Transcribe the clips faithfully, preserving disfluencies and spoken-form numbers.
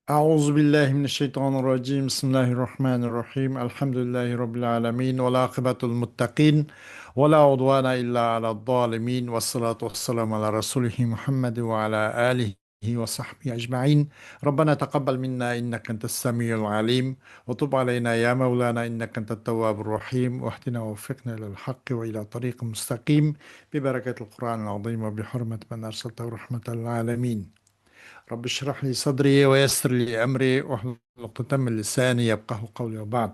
أعوذ بالله من الشيطان الرجيم. بسم الله الرحمن الرحيم. الحمد لله رب العالمين، والعاقبة للمتقين، ولا عدوان إلا على الظالمين، والصلاة والسلام على رسوله محمد وعلى آله وصحبه أجمعين. ربنا تقبل منا إنك أنت السميع العليم، وتب علينا يا مولانا إنك أنت التواب الرحيم، واهدنا ووفقنا إلى الحق وإلى طريق مستقيم، ببركة القرآن العظيم وبحرمة من أرسلته رحمة للعالمين. رب اشرح لي صدري ويسر لي أمري واحلل عقدة من لساني يفقهوا قولي وبعد.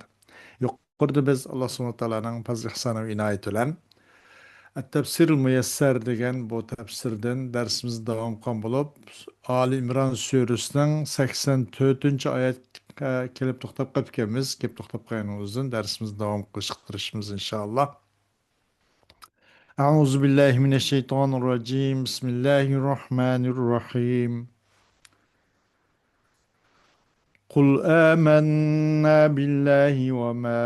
يۇقىرىدا بىز ئاللا سۇبھانەھۇ ۋە تائالانىڭ پەزلى ئىھسانى ۋە ئىنايىتى بىلەن ئەت-تەپسىرۇل مۇيەسسەر دېگەن بۇ تەپسىردىن دەرسىمىزنى داۋام قىلغان بولۇپ، ئالى ئىمران سۈرىسىنىڭ سەكسەن تۆتىنچى ئايەتكە كېلىپ توختاپ قېلىپكەنمىز. كېلىپ توختاپ قالغىنىمىزدىن دەرسىمىزنى داۋام قىلىشقا تىرىشىمىز، ئىنشائاللا. أعوذ بالله من الشيطان الرجيم. بسم الله الرحمن الرحيم. قل آمنا بالله وما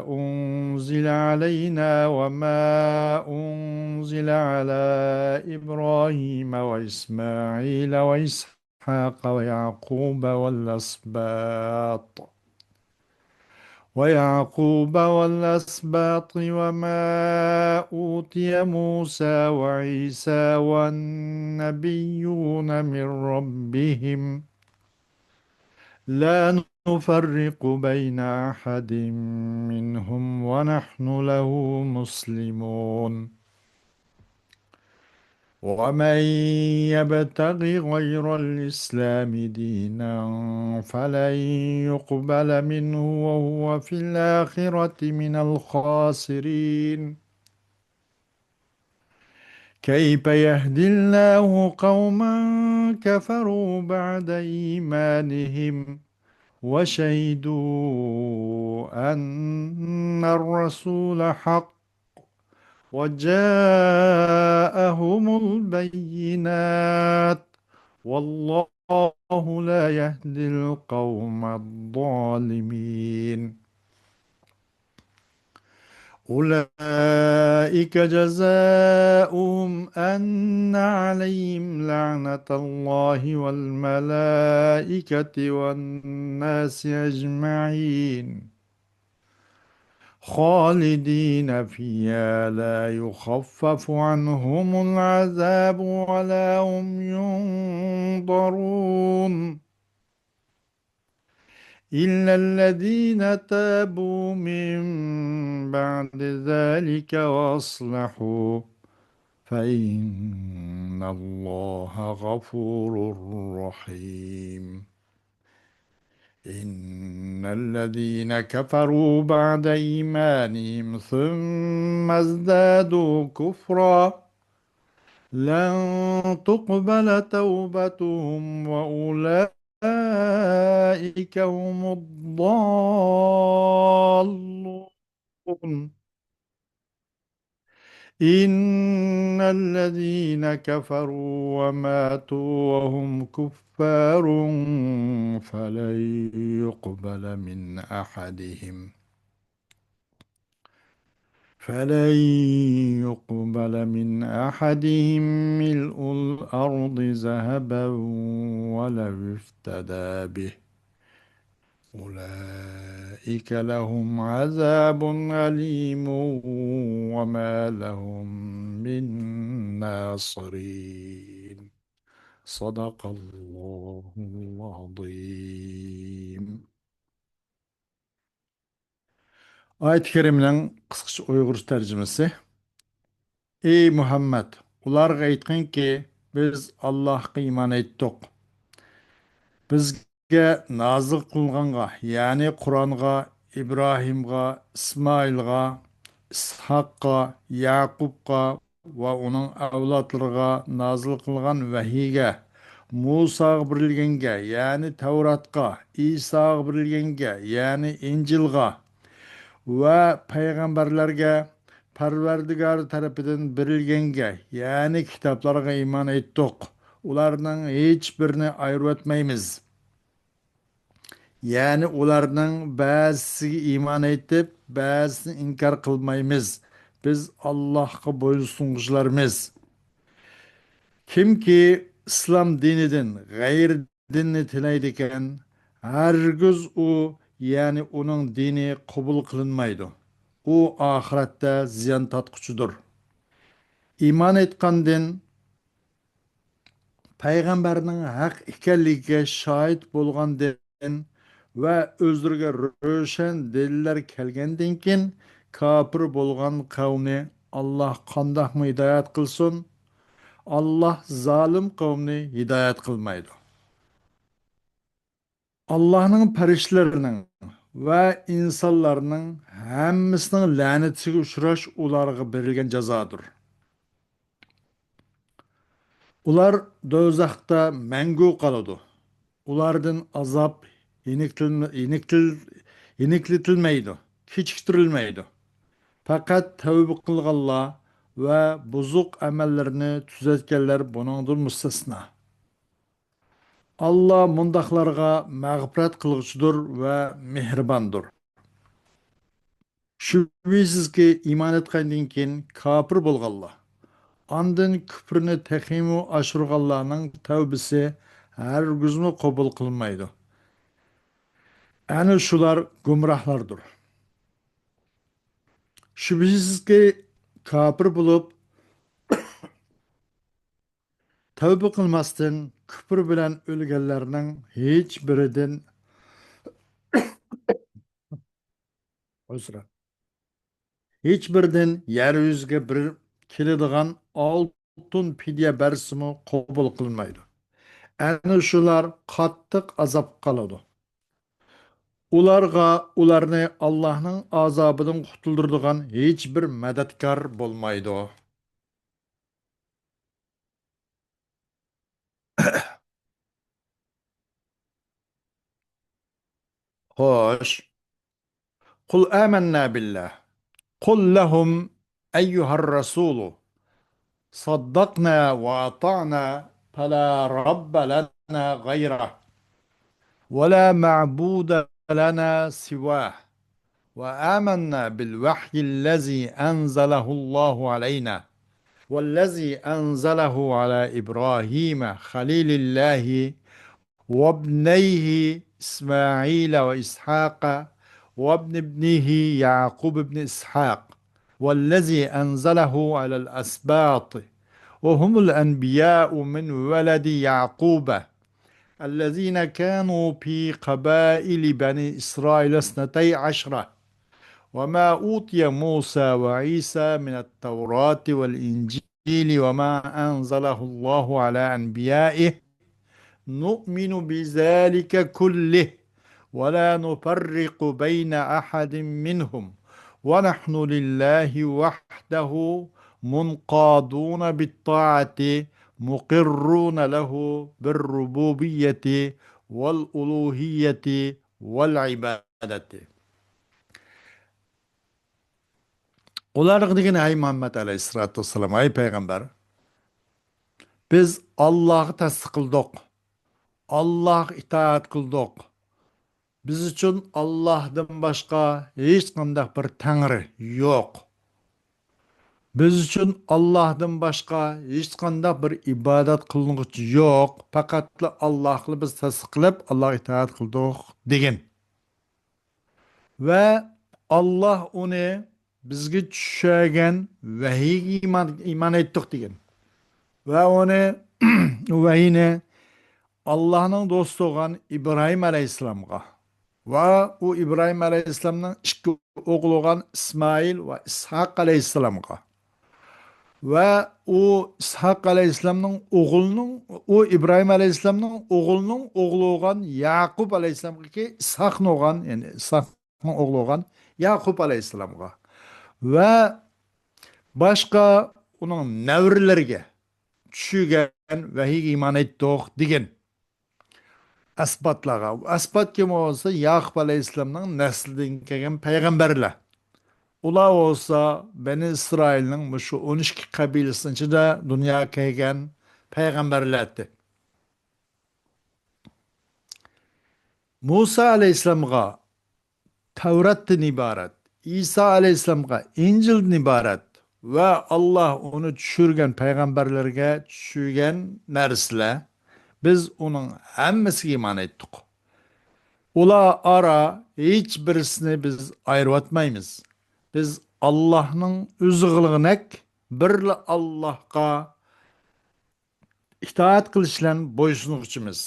أنزل علينا وما أنزل على إبراهيم وإسماعيل وإسحاق ويعقوب والأسباط ويعقوب والأسباط وما أوتي موسى وعيسى والنبيون من ربهم لا نفرق بين أحد منهم ونحن له مسلمون. ومن يبتغ غير الإسلام دينا فلن يقبل منه وهو في الآخرة من الخاسرين. كيف يهدي الله قوما كفروا بعد إيمانهم وشهدوا أن الرسول حق وجاءهم البينات والله لا يهدي القوم الظالمين. أولئك جزاؤهم أن عليهم لعنة الله والملائكة والناس أجمعين خالدين فيها لا يخفف عنهم العذاب ولا هم ينظرون. إلا الذين تابوا من بعد ذلك وأصلحوا فإن الله غفور رحيم. إن الذين كفروا بعد إيمانهم ثم ازدادوا كفرا لن تقبل توبتهم وأولئك هم الضالون. إن الذين كفروا وماتوا وهم كفار فلن يقبل من أحدهم فلن يقبل من أحدهم ملء الأرض ذهبا ولو افتدى به أولئك لهم عذاب أليم وما لهم من ناصرين. صدق الله العظيم. ئايەت كەرىمىنىڭ قىسقىچە ئۇيغۇرچە تەرجىمىسى. ئى مۇھەممەد، ئۇلارغا ئېيتقىنكى، بىز ئاللاھقا ئىمان ئېيتتۇق. بىزگە نازىل قىلىنغانغا، يەنى قۇرئانغا، ئىبراھىمغا، ئىسمائىلغا، ئىسھاققا، يەقۇبقا ۋە ئۇنىڭ ئەۋلادلىرىغا نازىل قىلغان ۋەھىيگە، مۇساغا بېرىلگەنگە، يەنى تەۋراتقا، ئىساغا بېرىلگەنگە، يەنى ئىنجىلغا ۋە پەيغەمبەرلەرگە پەرۋەردىگارى تەرىپىدىن بېرىلگەنگە، يەنى كىتابلارغا ئىمان ئېيتتۇق. ئۇلارنىڭ ھېچبىرىنى ئايرىۋەتمەيمىز. يەنى ئۇلارنىڭ بەزىسىگە ئىمان ئېيتىپ، بەزىسىنى ئىنكار قىلمايمىز. بىز ئاللاھقا بويسۇنغۇچىلارمىز. كىمكى ئىسلام دىنىدىن غەيرى دىننى تىلەيدىكەن، ھەرگىز ئۇ، يەنى ئۇنىڭ دىنى قوبۇل قىلىنمايدۇ. ئۇ ئاخىرەتتە زىيان تارتقۇچىدۇر. ئىمان ئېيتقاندىن، پەيغەمبەرنىڭ ھەق ئىكەنلىكىگە شاھىت بولغاندىن ۋە ئۆزلىرىگە روشەن دەلىللەر كەلگەندىن كېيىن كاپىر بولغان قەۋمنى ئاللاھ قانداقمۇ ھىدايەت قىلسۇن؟ ئاللاھ زالىم قەۋمنى ھىدايەت قىلمايدۇ. ئاللاھنىڭ پەرىشتىلىرىنىڭ ۋە ئىنسانلارنىڭ ھەممىسىنىڭ لەنىتىگە ئۇچراش ئۇلارغا بېرىلگەن جازادۇر. ئۇلار دوزاختا مەڭگۈ قالىدۇ. ئۇلاردىن ئازاب يېنىكلىتىل-، يېنىكلىتىل-، يېنىكلىتىلمەيدۇ، كېچىكتۈرۈلمەيدۇ. پەقەت تەۋبە قىلغانلار ۋە بۇزۇق ئەمەللىرىنى تۈزەتكەنلەر بۇنىڭدىن مۇستەسنا. ئاللا مۇنداقلارغا مەغپىرەت قىلغۇچىدۇر ۋە مېھرىباندۇر. شۈبھىسىزكى، ئىمان ئېيتقاندىن كېيىن كاپىر بولغانلار، ئاندىن كۈپرىنى تېخىمۇ ئاشۇرغانلارنىڭ تەۋبىسى ھەرگىزمۇ قوبۇل قىلىنمايدۇ. ئەنە شۇلار گۇمراھلاردۇر. شۈبھىسىزكى، كاپىر بولۇپ، تەۋبە قىلماستىن، كۈپرى بىلەن ئۆلگەنلەرنىڭ ھېچ بىرىدىن، ئۆزرە، ھېچ بىرىدىن يەر يۈزىگە بىر كېلىدىغان ئالتۇن پىدىيە بەرسىمۇ قوبۇل قىلمايدۇ. ئەنە شۇلار قاتتىق ئازابقا قالىدۇ. ئۇلارغا ئۇلارنى ئاللاھنىڭ ئازابىدىن قۇتۇلدۇرىدىغان ھېچ بىر مەدەتكار بولمايدۇ. خوش. قل آمنا بالله. قل لهم أيها الرسول، صدقنا وأطعنا فلا رب لنا غيره ولا معبود لنا سواه. وآمنا بالوحي الذي أنزله الله علينا والذي أنزله على إبراهيم خليل الله وابنيه إسماعيل وإسحاق وابن ابنه يعقوب بن إسحاق والذي أنزله على الأسباط وهم الأنبياء من ولد يعقوب الذين كانوا في قبائل بني إسرائيل اثنتي عشرة وما أوتي موسى وعيسى من التوراة والإنجيل وما أنزله الله على أنبيائه نؤمن بذلك كله ولا نفرق بين أحد منهم ونحن لله وحده منقادون بالطاعة مقرون له بالربوبية والألوهية والعبادة. ئۇلارغا دېگىن، ھەي مۇھەممەد ئەلەيھىسسالاتۇ ۋەسسالام، ھەي پەيغەمبەر، بىز ئاللاغا تەستىق قىلدۇق، ئاللاغا ئىتائەت قىلدۇق. بىز ئۈچۈن ئاللاھتىن باشقا ھېچقانداق بىر تەڭرى يوق. بىز ئۈچۈن ئاللاھتىن باشقا ھېچقانداق بىر ئىبادەت قىلىنغۇچى يوق. پەقەتلا ئاللاھلا بىز تەستىق قىلىپ، ئاللاغا ئىتائەت قىلدۇق دېگىن. ۋە ئاللاھ ئۇنى بىزگە چۈشۈرگەن ۋەھىيگە ئىمان، ئىمان ئېيتتۇق دېگىن. ۋە ئۇنى، ۋەھىينى ئاللاھنىڭ دوستى بولغان ئىبراھىم ئەلەيھىسسالامغا ۋە ئۇ ئىبراھىم ئەلەيھىسسالامنىڭ ئىككى ئوغلى بولغان ئىسمائىل ۋە ئىسھاق ئەلەيھىسسالامغا ۋە ئۇ ئىسھاق ئەلەيھىسسالامنىڭ ئوغلىنىڭ، ئۇ ئىبراھىم ئەلەيھىسسالامنىڭ ئوغلىنىڭ ئوغلى بولغان يەقۇب ئەلەيھىسسالامغىكى ئىسھاقنى بولغان، يەنى ئىسھاقنىڭ ئوغلى بولغان يەقۇب ئەلەيھىسسالامغا ۋە باشقا ئۇنىڭ نەۋرىلىرىگە چۈشۈرگەن ۋەھىيگە ئىمان ئېيتتۇق دېگىن. ئەسباتلارغا. ئەسبات كىم بولسا، ياقۇپ ئەلەيھىسسالامنىڭ نەسلىدىن كەلگەن پەيغەمبەرلەر. ئۇلار بولسا بەنى ئىسرائىلنىڭ مۇشۇ ئون ئىككى قەبىلىسىنىڭ ئىچىدە دۇنياغا كەلگەن پەيغەمبەرلەردى. مۇسا ئەلەيھىسسالامغا تەۋراتتىن ئىبارەت، ئىسا ئەلەيھىسسالامغا ئىنجىلدىن ئىبارەت ۋە ئاللاھ ئۇنى چۈشۈرگەن پەيغەمبەرلەرگە چۈشۈرگەن نەرسىلەر بىز ئۇنىڭ ھەممىسىگە ئىمان ئېيتتۇق. ئۇلار ئارا ھېچ بىرسىنى بىز ئايرىۋاتمايمىز. بىز ئاللاھنىڭ ئۆزى قىلغىنەك بىرلا ئاللاھقا ئىتائەت قىلىش بىلەن بويسۇنغۇچىمىز.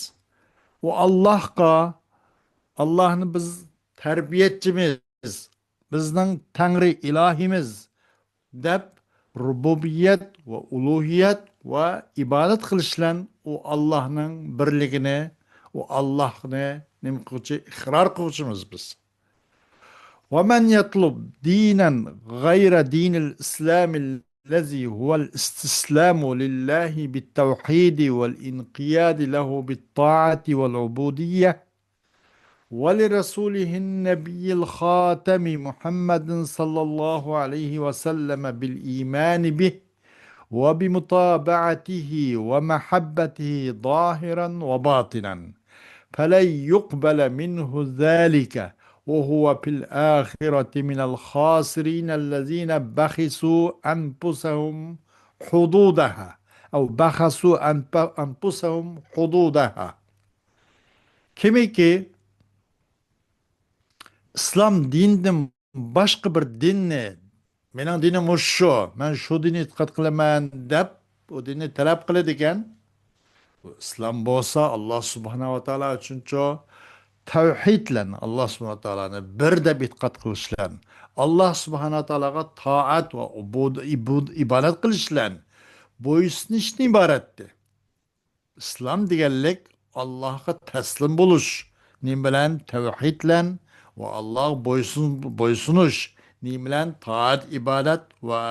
ئۇ ئاللاھقا، ئاللاھنى بىز تەربىيەتچىمىز، بىزنىڭ تەڭرى ئىلاھىمىز دەپ، رۇبۇبىيەت ۋە ئۇلۇھىيەت ۋە ئىبادەت قىلىش بىلەن ئۇ ئاللاھنىڭ بىرلىكىنى، ئۇ ئاللاھنى نېمە قىلغۇچى، ئىقرار قىلغۇچىمىز بىز. ومن يطلب دينا غير دين الإسلام الذي هو الاستسلام لله بالتوحيد والانقياد له بالطاعة والعبودية ولرسوله النبي الخاتم محمد صلى الله عليه وسلم بالإيمان به وبمتابعته ومحبته ظاهرا وباطنا فلن يقبل منه ذلك وهو في الآخرة من الخاسرين الذين بخسوا أنفسهم حدودها أو بخسوا أنف- أنفسهم حدودها. كىمكى ئىسلام دىنىدىن باشقا بىر دىننى، مېنىڭ دىنىم مۇشۇ، مەن شۇ دىننى ئېتىقاد قىلىمەن دەپ، ئۇ دىننى تەلەپ قىلىدىكەن، بۇ ئىسلام بولسا ئاللا سۇبھانەھۇ ۋە تائالا ئۈچۈنچۇ، تەۋھىد بىلەن ئاللا سۇبھانەھۇ ۋە تائالانى بىر دەپ ئېتىقاد قىلىش بىلەن، ئاللا سۇبھانەھۇ ۋە تائالاغا تائەت ۋە ئۇبۇد-، ئىبۇد-، ئىبادەت قىلىش بىلەن بويسۇنۇشتىن ئىبارەتتى. ئىسلام دېگەنلىك ئاللاھقا تەسلىم بولۇش. نېمە بىلەن؟ تەۋھىد بىلەن ۋە ئاللاھقا بويسۇن-، بويسۇنۇش. نېمە بىلەن؟ تائەت، ئىبادەت ۋە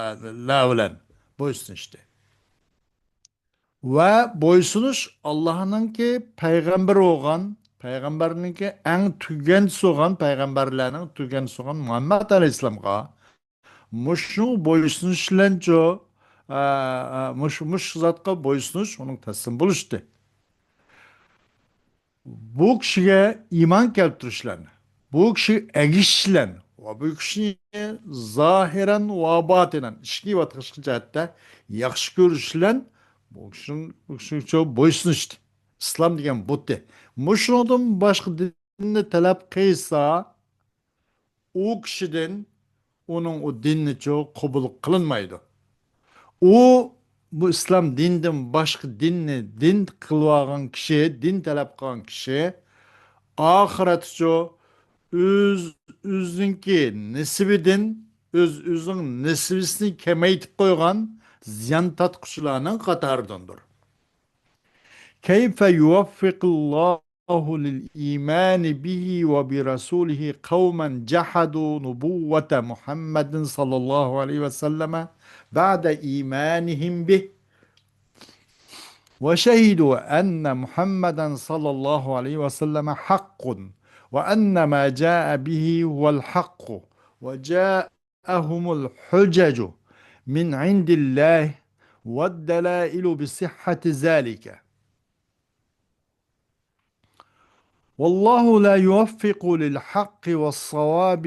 لە بىلەن بويسۇنۇشتى. ۋە بويسۇنۇش ئاللاھنىڭكى پەيغەمبىرى بولغان، پەيغەمبەرنىڭكى ئەڭ تۈگەنچىسى بولغان، پەيغەمبەرلەرنىڭ تۈگەنچىسى بولغان مۇھەممەد ئەلەيھىسسالامغا مۇشۇنىڭ بويسۇنۇش بىلەنچۇ، ئە، ئە، مۇش-، مۇشۇ زاتقا بويسۇنۇش، ئۇنىڭ تەسلىم بولۇشتى. بۇ كىشىگە ئىمان كەلتۈرۈشلەرنى، بۇ كىشىگە ئەگىشىشلەرنى ۋە بۇ كىشىنى زاھىرەن ۋە باتىنەن ئىچكى ۋە تاشقى جەھەتتە ياخشى كۆرۈشلەرنى بۇ كىشىنىڭ، بۇ كىشىگە بويسۇنۇشتى. ئىسلام دېگەن بۇتى. مۇشۇنىڭدىن باشقا دىننى تەلەپ قىلسا، ئۇ كىشىدىن ئۇنىڭ ئۇ دىنىچۇ قوبۇل قىلىنمايدۇ. ئۇ بۇ ئىسلام دىنىدىن باشقا دىننى دىن قىلىۋالغان كىشى، دىن تەلەپ قىلغان كىشى ئاخىرەتتىچۇ ئۆز، ئۆزىنىڭكى نېسىۋىدىن، ئۆز، ئۆزىنىڭ نېسىۋىسىنى كېمەيتىپ قويغان زىيان تارتقۇچىلارنىڭ قاتارىدىندۇر. كيف يوفق الله للإيمان به وبرسوله قوما جحدوا نبوة محمد صلى الله عليه وسلم بعد إيمانهم به وشهدوا أن محمدا صلى الله عليه وسلم حق وأن ما جاء به هو الحق وجاءهم الحجج من عند الله والدلائل بصحة ذلك. والله لا يوفق للحق والصواب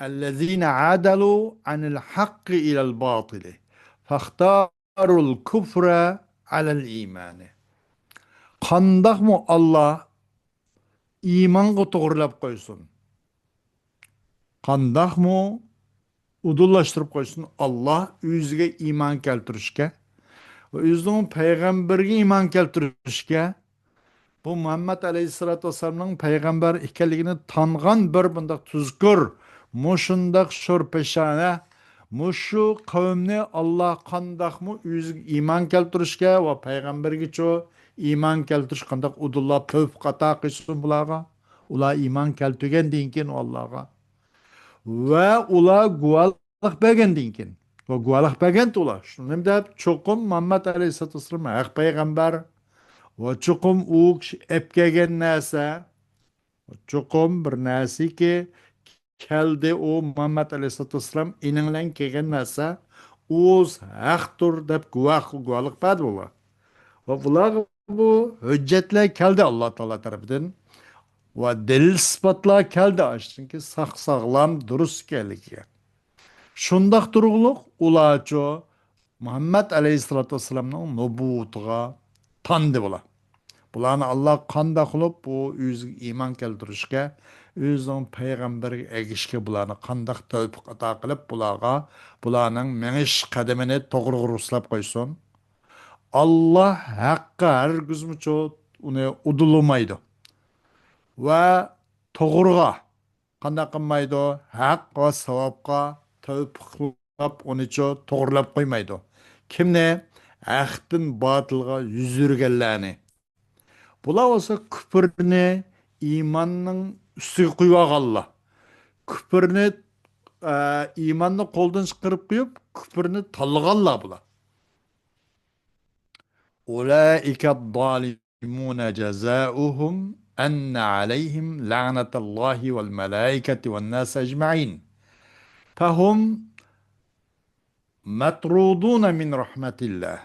الذين عدلوا عن الحق إلى الباطل فاختاروا الكفر على الإيمان. قانداقمۇ ئاللا ئىمانغا توغرىلاپ قويسۇن، قانداقمۇ ئۇدۇللاشتۇرۇپ قويسۇن، ئاللا ئۆزىگە ئىمان كەلتۈرۈشكە ۋە ئۆزىنىڭ پەيغەمبىرىگە ئىمان كەلتۈرۈشكە، بۇ مۇھەممەد ئەلەيھىسسالاتۇ ۋەسسالامنىڭ پەيغەمبەر ئىكەنلىكىنى تانغان بىر بۇنداق تۈزكۈر، مۇشۇنداق شورپېشانە، مۇشۇ قەۋمنى ئاللا قانداقمۇ ئۆزىگە ئىمان كەلتۈرۈشكە ۋە پەيغەمبىرگىچۇ ئىمان كەلتۈرۈش قانداق ئۇدۇللا تەۋپىق ئاتا قىلسۇن بۇلارغا. ئۇلار ئىمان كەلتۈرگەندىن كېيىن ئۇ ئاللاغا ۋە ئۇلار گۇۋاھلىق بەرگەندىن كېيىن، ۋە گۇۋاھلىق بەرگەنتى ئۇلار. شۇنى دەپ، چوقۇم مۇھەممەد ئەلەيھىسسالاتۇ ۋەسسالام ھەق پەيغەمبەر ۋە چوقۇم ئۇ كىشى ئەپ كەلگەن نەرسە، چوقۇم بىر نەرسىكى كەلدى، ئۇ مۇھەممەد ئەلەيھىسسالاتۇ ۋەسسالام ئېنىڭ بىلەن كەلگەن نەرسە، ئۇ ھەقتۇر دەپ گۇۋاھ، گۇۋاھلىق بەردى ئۇلار. ۋە بۇلارغا بۇ ھۆججەتلەر كەلدى ئاللا تائالا تەرىپىدىن. ۋە دەلىل ئىسپاتلار كەلدى، ئاشۇنىڭكى ساق ساغلام دۇرۇس ئىكەنلىكىگە. شۇنداق تۇرۇقلۇق ئۇلارچۇ مۇھەممەد ئەلەيھىسسالاتۇ ۋەسسالامنىڭ نۇبۇۋۋىتىغا تاندى بۇلار. بۇلارنى ئاللا قانداق قىلىپ بۇ ئۆزىگە ئىمان كەلتۈرۈشكە، ئۆزىنىڭ پەيغەمبىرىگە ئەگىشىشكە بۇلارنى قانداق تەۋپىق ئاتا قىلىپ، بۇلارغا، بۇلارنىڭ مېڭىش قەدىمىنى توغرىغا رۇسلاپ قويسۇن؟ ئاللا ھەققە ھەرگىزمۇچۇ ئۇنى ئۇدۇللىمايدۇ. ۋە توغرىغا قانداق قىلمايدۇ؟ ھەق ۋە ساۋابقا تەۋپىقلاپ، ئۇنىچۇ توغرىلاپ قويمايدۇ. كىمنى؟ ھەقتىن باتىلغا يۈز يۈرگەنلەرنى. بۇلار بولسا كۇپرنى ئىماننىڭ ئۈستىگە قويۇۋالغانلار. كۇپرنى، ئە، ئىماننى قولدىن چىقىرىپ قويۇپ، كۇپرنى تاللىغانلار بۇلار. أولئك الظالمون جزاؤهم أن عليهم لعنة الله والملائكة والناس أجمعين فهم مطرودون من رحمة الله.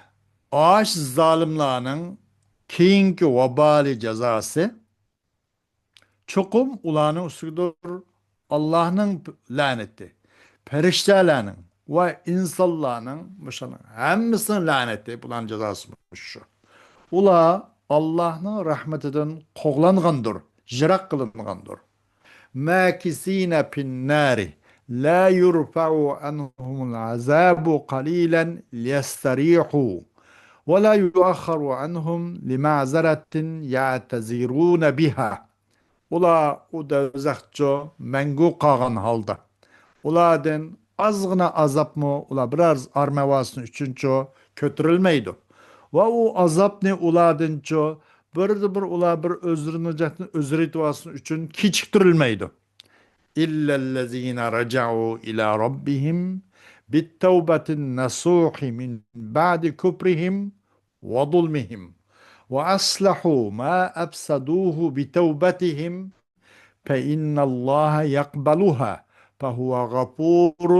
ئاش زالىملارنىڭ كېيىنكى ۋابالى جازاسى چوقۇم ئۇلارنىڭ ئۈستىگىدۇر. ئاللاھنىڭ لەنىتى، پەرىشتەلەرنىڭ ۋە ئىنسانلارنىڭ، مۇشۇنىڭ ھەممىسىنىڭ لەنىتى، بۇلارنىڭ جازاسى شۇ. ئۇلار ئاللاھنىڭ رەھمىتىدىن قوغلانغاندۇر، يىراق قىلىنغاندۇر. ماكثين في النار لا يرفع عنهم العذاب قليلا ليستريحوا ولا يؤخر عنهم لمعذرة يعتذرون بها. ئۇلار ئۇ دوزاخچۇ مەڭگۈ قالغان ھالدا، ئۇلاردىن ئازغىنا ئازابمۇ، ئۇلار بىرەر ئارمەن ئالسۇن ئۈچۈنچۇ كۆتۈرۈلمەيدۇ. ۋە ئۇ ئازابنى ئۇلاردىنچۇ بىردە بىر، ئۇلار بىر ئۆزلىرىنى جەھەتتىن ئۆزرىتىۋالسۇن ئۈچۈن كېچىكتۈرۈلمەيدۇ. إلا الذين رجعوا إلى ربهم بالتوبة النصوح من بعد كفرهم وظلمهم وأصلحوا ما أفسدوه بتوبتهم فإن الله يقبلها فهو غفور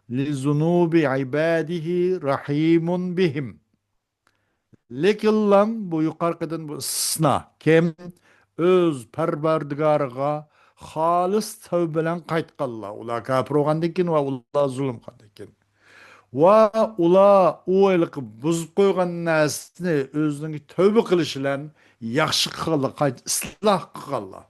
لذنوب عباده رحيم بهم. لېكىنلا بۇ يۇقىرىقىدىن بۇ ئىستىسنا. كىم؟ ئۆز پەرۋەردىگارىغا خالىس تەۋبە بىلەن قايتقانلار. ئۇلار كاپىر بولغاندىن كېيىن ۋە ئۇلار زۇلۇم قىلغاندىن كېيىن. ۋە ئۇلار ئۇ ھېلىقى بۇزۇپ قويغان نەرسىنى ئۆزىنىڭ تەۋبە قىلىشى بىلەن ياخشى قىلغانلار، قايتا ئىسلاھ قىلغانلار.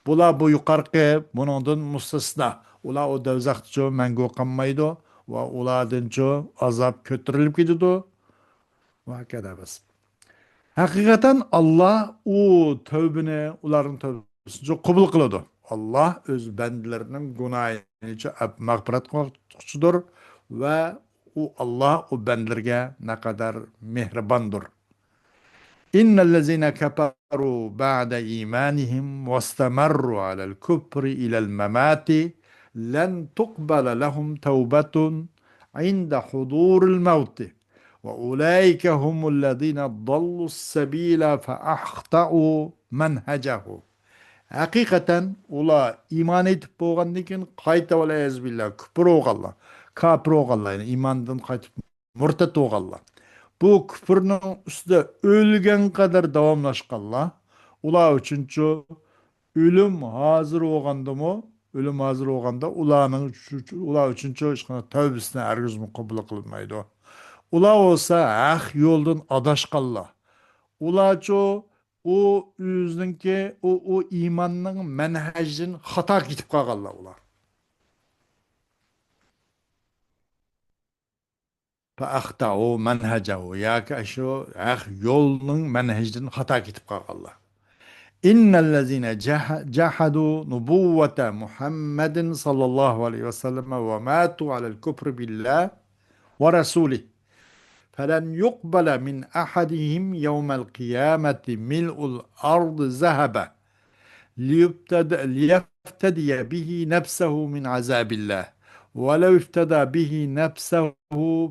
بۇلار بۇ يۇقارقى بۇنىڭدىن مۇستەسنا. ئۇلار ئۇ دوزاختىچۇ مەڭگۈ قالمايدۇ ۋە ئۇلاردىنچۇ ئازاب كۆتۈرۈلۈپ كېتىدۇ. ۋە ھاكادا بىز. ھەقىقەتەن ئاللا ئۇ تەۋبىنى، ئۇلارنىڭ تەۋبىسىنى قوبۇل قىلىدۇ. ئاللا ئۆز بەندىلىرىنىڭ گۇناھىنى مەغپىرەت قىلغۇچىدۇر ۋە ئۇ ئاللا ئۇ بەندىلىرىگە نەقەدەر مېھرىباندۇر. إن الذين كفروا بعد إيمانهم واستمروا على الكفر إلى الممات لن تقبل لهم توبة عند حضور الموت وأولئك هم الذين ضلوا السبيل فأخطأوا منهجهم. ھەقىقەتەن ئۇلار ئىمان ئېيتىپ بولغاندىن كېيىن قايتا، ۋەلئىيازۇبىللا، كۇپۇر بولغانلار، كاپىر بولغانلار، يەنى ئىماندىن قايتىپ مۇرتەت بولغانلار. بۇ كۇپۇرنىڭ ئۈستىدە ئۆلگەن قەدەر داۋاملاشقانلار، ئۇلار ئۈچۈنچۇ ئۆلۈم ھازىر بولغاندىمۇ، ئۆلۈم ھازىر بولغاندا ئۇلارنىڭ، ئۇلار ئۈچۈنچۇ ھېچقانداق تەۋبىسىنى ھەرگىزمۇ قوبۇل قىلمايدۇ. ئۇلار بولسا ھەق يولدىن ئاداشقانلار. ئۇلارچۇ ئۇ ئۆزىنىڭكى، ئۇ، ئۇ ئىماننىڭ مەنھەجىدىن خاتا كېتىپ قالغانلار ئۇلار. فأخطأوا منهجهم، ياكى شۇ ھەق يولنىڭ مەنھەجىدىن خاتا كېتىپ قالغانلار. إن الذين جح-، جحدوا نبوة محمد صلى الله عليه وسلم وماتوا على الكفر بالله ورسوله فلن يقبل من أحدهم يوم القيامة ملء الأرض ذهبا ليبتد-، ليفتدي به نفسه من عذاب الله، ولو افتدى به نفسه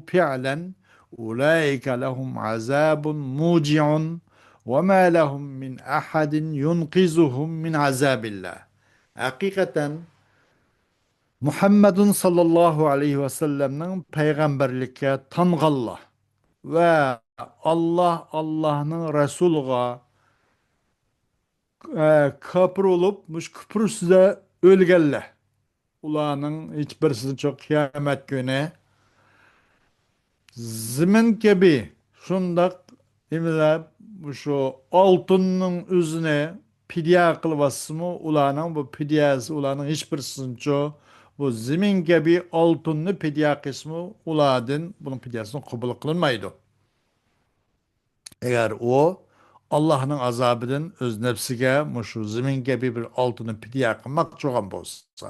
فعلا أولئك لهم عذاب موجع وما لهم من أحد ينقذهم من عذاب الله. ھەقىقەتەن، مۇھەممەدۇن ساللاللاھۇ ئەلەيھى ۋەسەللەمنىڭ پەيغەمبەرلىككە تانغانلار ۋە ئاللاھ، ئاللاھنىڭ رەسۇلىغا، ئە، كاپىر بولۇپ، مۇشۇ كۇپۇر ئۈستىدە ئۆلگەنلەر، ئۇلارنىڭ ھېچ بىرسىنىچۇ قىيامەت كۈنى زېمىن كەبى شۇنداق نېمىلەر، مۇشۇ ئالتۇننىڭ ئۆزىنى پىدىيە قىلىۋاتسىمۇ، ئۇلارنىڭ بۇ پىدىيەسى، ئۇلارنىڭ ھېچ بىرسىنىچۇ بۇ زېمىن كەبى ئالتۇننى پىدىيە قىلسىمۇ، ئۇلاردىن بۇنىڭ پىدىيەسىنى قوبۇل قىلىنمايدۇ. ئەگەر ئۇ ئاللاھنىڭ ئازابىدىن ئۆز نەپسىگە مۇشۇ زېمىن كەبى بىر ئالتۇننى پىدىيە قىلماقچى بولغان بولسا،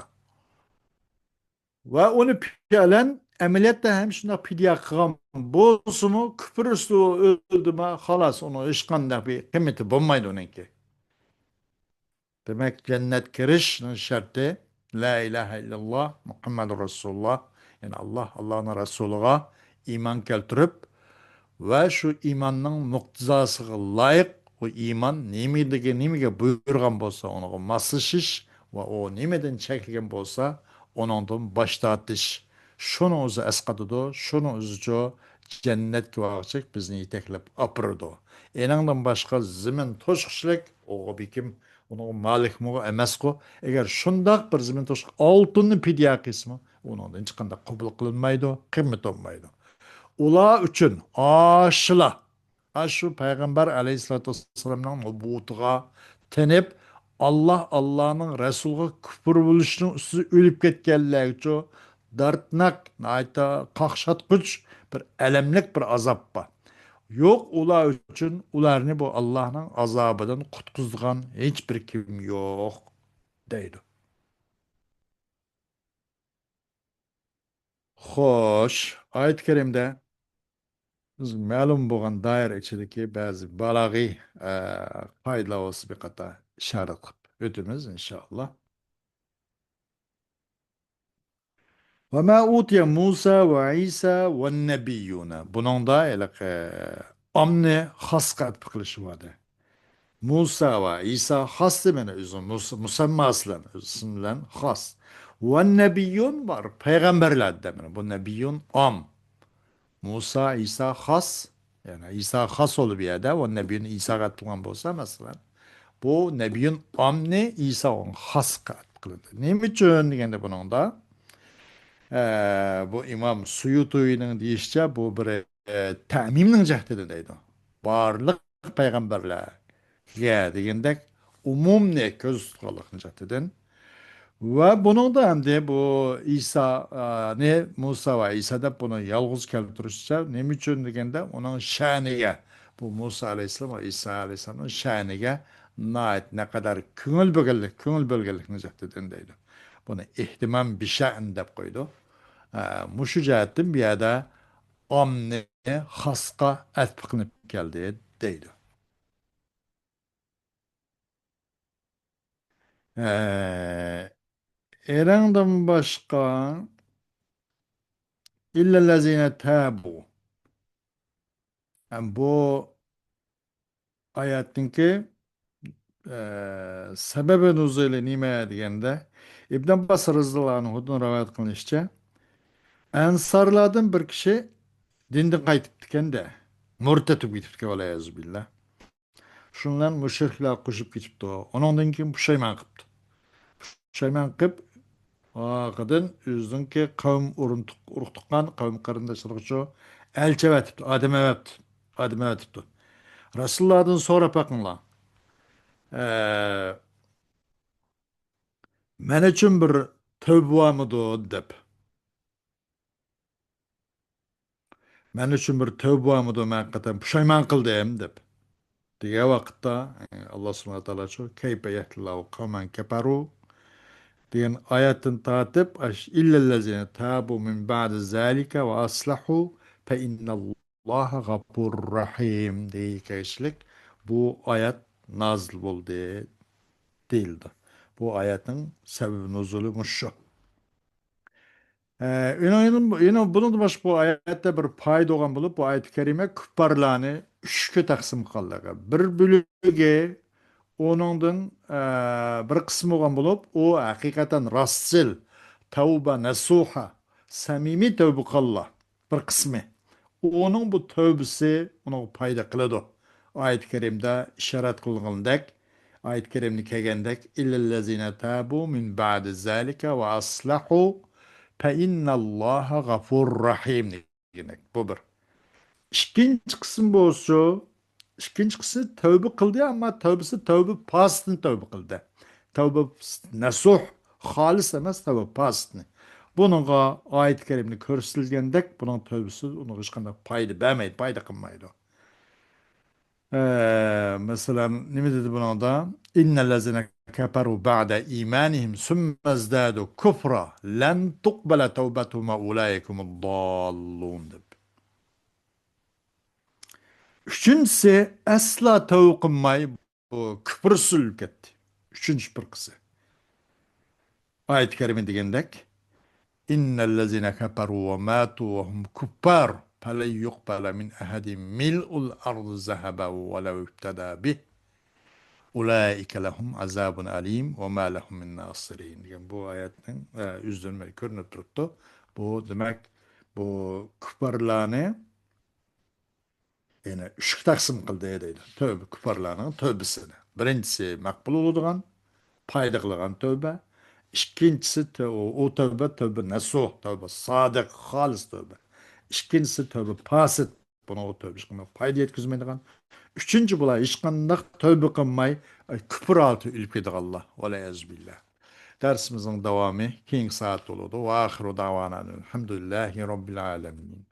ۋە ئۇنى پىئلەن ئەمەلىيەتتە ھەم شۇنداق پىدىيە قىلغان بولسىمۇ، كۇپۇر ئۈستىدە ئۆلدىمۇ، خالاس، ئۇنىڭ ھېچقانداق بىر قىممىتى بولمايدۇ ئۇنىڭكى. دېمەك، جەننەتكە كىرىشنىڭ شەرتى لا ئىلاھە ئىللاللا مۇھەممەدۇر رەسۇلۇللا، يەنى ئاللا، ئاللانىڭ رەسۇلىغا ئىمان كەلتۈرۈپ، ۋە شۇ ئىماننىڭ مۇقتىزاسىغا لايىق، ئۇ ئىمان نېمىدىكى، نېمىگە بۇيرۇغان بولسا، ئۇنىڭغا ماسلىشىش ۋە ئۇ نېمىدىن چەكلىگەن بولسا، ئۇنىڭدىن باش تارتىش. شۇنىڭ ئۆزى ئەسقاتىدۇ، شۇنىڭ ئۆزىچۇ جەننەتكە بارغۇچەك بىزنى يېتەكلەپ ئاپىرىدۇ. ئېنىڭدىن باشقا زېمىن توشقۇچىلىك، ئۇغۇ بېكىم، ئۇنىڭغا مالىكمۇ ئەمەسقۇ. ئەگەر شۇنداق بىر زېمىن توشقۇچىلىك ئالتۇننى پىدىيە قىلسىمۇ، ئۇنىڭدىن ھېچقانداق قوبۇل قىلىنمايدۇ، قىممىتى بولمايدۇ. ئۇلار ئۈچۈن ئاشۇلا، ئاشۇ پەيغەمبەر ئەلەيھىسسالاتۇ ۋەسسالامنىڭ نۇبۇۋۋىتىغا تېنىپ، ئاللا، ئاللانىڭ رەسۇلىغا كۇپۇر بولۇشنىڭ ئۈستىدە ئۆلۈپ كەتكەنلەرگىچۇ دەردناك، ناھايىتى قاقشاتقۇچ بىر ئەلەملىك بىر ئازاب بار. يوق، ئۇلار ئۈچۈن، ئۇلارنى بۇ ئاللانىڭ ئازابىدىن قۇتقۇزىدىغان ھېچ بىر كىم يوق، دەيدۇ. خوش، ئايەت كەرىمدە بىز مەلۇم بولغان دائىرە ئىچىدىكى بەزى بالاغىي، ئە، قائىدىلەر بولسا بىر قاتار ئىشارەت قىلىپ ئۆتىمىز، ئىنشائاللا. «وما أوتي موسى وعيسى والنبيون». بۇنىڭدا ھېلىقى ئامنى خاسقا ئەتپە قىلىشى بار. مۇسا ۋە ئىسا خاس دېمەيدۇ، ئۆزى مۇس-، مۇسەمماسى بىلەن، ئۆز ئىسمى بىلەن خاس. «ۋەننەبىييۇن» بار، پەيغەمبەرلەر دېمەيدۇ. بۇ نەبىييۇن ئام. مۇسا، ئىسا خاس. يەنى ئىسا خاس بولۇپ بۇ يەردە، ۋەننەبىييۇن ئىساغا ئەتىلگەن بولسا، مەسىلەن، بۇ نەبىييۇن ئامنى ئىسا خاسقا ئەتىپ قىلىندى. نېمە ئۈچۈن دېگەندە بۇنىڭدا، ئە، بۇ ئىمام سۇيۇتۇينىڭ دېيىشىچە، بۇ بىر ئە، تەمىمنىڭ جەھىتىدىن دەيدۇ. بارلىق پەيغەمبەرلەرگە دېگەندەك ئومۇمنى كۆزدە تۇتقانلىقنىڭ جەھىتىدىن. ۋە بۇنىڭدا ئەمدى بۇ ئىسانى، مۇسا ۋە ئىسا دەپ بۇنى يالغۇز كەلتۈرۈشىچە، نېمە ئۈچۈن دېگەندە، ئۇنىڭ شەنىگە، بۇ مۇسا ئەلەيھىسسالام ۋە ئىسا ئەلەيھىسسالامنىڭ شەنىگە ناھايىتى نەقەدەر كۆڭۈل بۆلگەنلىك، كۆڭۈل بۆلگەنلىكنىڭ جەھىتىدىن دەيدۇ. بۇنى ئېھتىمام بىشەن دەپ قويىدۇ. ئە، مۇشۇ جەھەتتىن بۇ يەردە ئامنى خاسقا ئەتپە قىلىنىپ كەلدى دەيدۇ. ئە، ئېرىڭدىن باشقا ئىللەللەزىنە تابۇ. ھەم بۇ ئايەتنىڭكى، ئە، سەبەبى نۇزۇلى نېمە دېگەندە، ئىبن ئابباس رەزىياللاھۇ ئەنھۇدىن رىۋايەت قىلىنىشىچە، ئەنسارلاردىن بىر كىشى دىندىن قايتىپتىكەن-دە، مۇرتەت بولۇپ كېتىپتىكەن، ۋەلىيەزۇ بىللا. شۇنىڭ بىلەن مۇشرىكلار قوشۇپ كېتىپتۇ. ئۇنىڭدىن كېيىن پۇشايمان قىپتۇ. پۇشايمان قىپ، ئارقىدىن ئۆزىنىڭكى قەۋم ئۇرۇق-، ئۇرۇق-تۇغقان، قەۋم قېرىنداشلىرىغىچۇ ئەلچى ئەۋەتىپتۇ، ئادەم ئەۋەتىپتۇ، ئادەم ئەۋەتىپتۇ. رەسۇلۇللادىن سوراپ بېقىڭلار. ئە، «مەن ئۈچۈن بىر تەۋبە بارمىدۇ؟» دەپ. «مەن ئۈچۈن بىر تەۋبە بارمىدۇ؟ مەن ھەقىقەتەن پۇشايمان قىلدىم» دەپ دېگەن ۋاقىتتا، ئاللا سۇبھانەھۇ ۋە تائالا شۇ «كەيفە يەھدىللاھۇ قەۋمەن كەپەرۇ» دېگەن ئايەتتىن تارتىپ، ئاش-، «ئىللەللەزىنە تابۇ مىن بەئدى زالىكە ۋە ئەسلەھۇ فەئىننەللاھە غەپۇرۇر رەھىم» دېگەن كەشلىك بۇ ئايەت نازىل بولدى دېيىلدى. بۇ ئايەتنىڭ سەۋەبى نۇزۇلى مۇشۇ. ئە، يەنە، يەنە، يەنە بۇنىڭدىن باشقا بۇ ئايەتتە بىر پايدا بولغان بولۇپ، بۇ ئايەت كەرىمە كۇپپارلارنى ئۈچكە تەقسىم قىلغانلىقى. بىر بۆلۈگى ئۇنىڭدىن، ئە، بىر قىسمى بولغان بولۇپ، ئۇ ھەقىقەتەن راستچىل، تەۋبە نەسۇھا، سەمىمىي تەۋبە قىلغانلار بىر قىسمى. ئۇنىڭ بۇ تەۋبىسى ئۇنىڭغا پايدا قىلىدۇ. ئايەت كەرىمدە ئىشارەت قىلىنغاندەك، ئايەت كەرىمدە كەلگەندەك، «ئىللەللەزىنە تابۇ مىن بەئدى زالىكە ۋە ئەسلەھۇ فەئىننەللاھە غەپۇرۇر رەھىم» دېگەندەك. بۇ بىر. ئىككىنچى قىسىم بولسا، ئىككىنچى قىسمى تەۋبە قىلدى، ئەمما تەۋبىسى تەۋبە پاسىتنى تەۋبە قىلدى. تەۋبە نەسۇھ، خالىس ئەمەس، تەۋبە پاسىتنى. بۇنىڭغا ئايەت كەرىمىدە كۆرسىتىلگەندەك، بۇنىڭ تەۋبىسى ئۇنىڭغا ھېچقانداق پايدا بەرمەيدۇ، پايدا قىلمايدۇ. ئە، مەسىلەن، نېمە دېدى بۇنىڭدا؟ إن الذين كفروا بعد إيمانهم ثم ازدادوا كفرا لن تقبل توبتهم وأولئك هم الضالون دەپ. ئۈچىنچىسى ئەسلا تەۋبە قىلماي، بۇ كۇپۇر سۈرۈلۈپ كەتتى. ئۈچىنچى پىرقىسى. ئايەت كەرىمە دېگەندەك، إن الذين كفروا وماتوا وهم كفار فلن يقبل من أحدهم ملء الأرض ذهبا ولو افتدى به أولئك لهم عذاب أليم وما لهم من ناصرين دېگەن بۇ ئايەتنىڭ، ئە، يۈزلىنىشى كۆرۈنۈپ تۇرۇپتۇ. بۇ، دېمەك، بۇ كۇپپارلارنى يەنى ئۈچكە تەقسىم قىلدى دەيدۇ. تەۋبە، كۇپپارلارنىڭ تەۋبىسىنى. بىرىنچىسى مەقبۇل بولىدىغان، پايدا قىلىدىغان تەۋبە. ئىككىنچىسى تە-، ئۇ، ئۇ تەۋبە، تەۋبە نەسۇھ، تەۋبە سادىق، خالىس تەۋبە. ئىككىنچىسى تەۋبە پاسىت. بۇنىڭ ئۇ تەۋبە ھېچقانداق پايدا يەتكۈزمەيدىغان. ئۈچىنچى بۇلار ھېچقانداق تەۋبە قىلماي، ئاي، كۇپۇر ھالىتىگە ئۆلۈپ كېتىدىغانلار. ۋەلئىيازۇ بىللا. دەرسىمىزنىڭ داۋامى كېيىنكى سائەتتە بولىدۇ. وآخر دعوانا الحمد لله رب العالمين.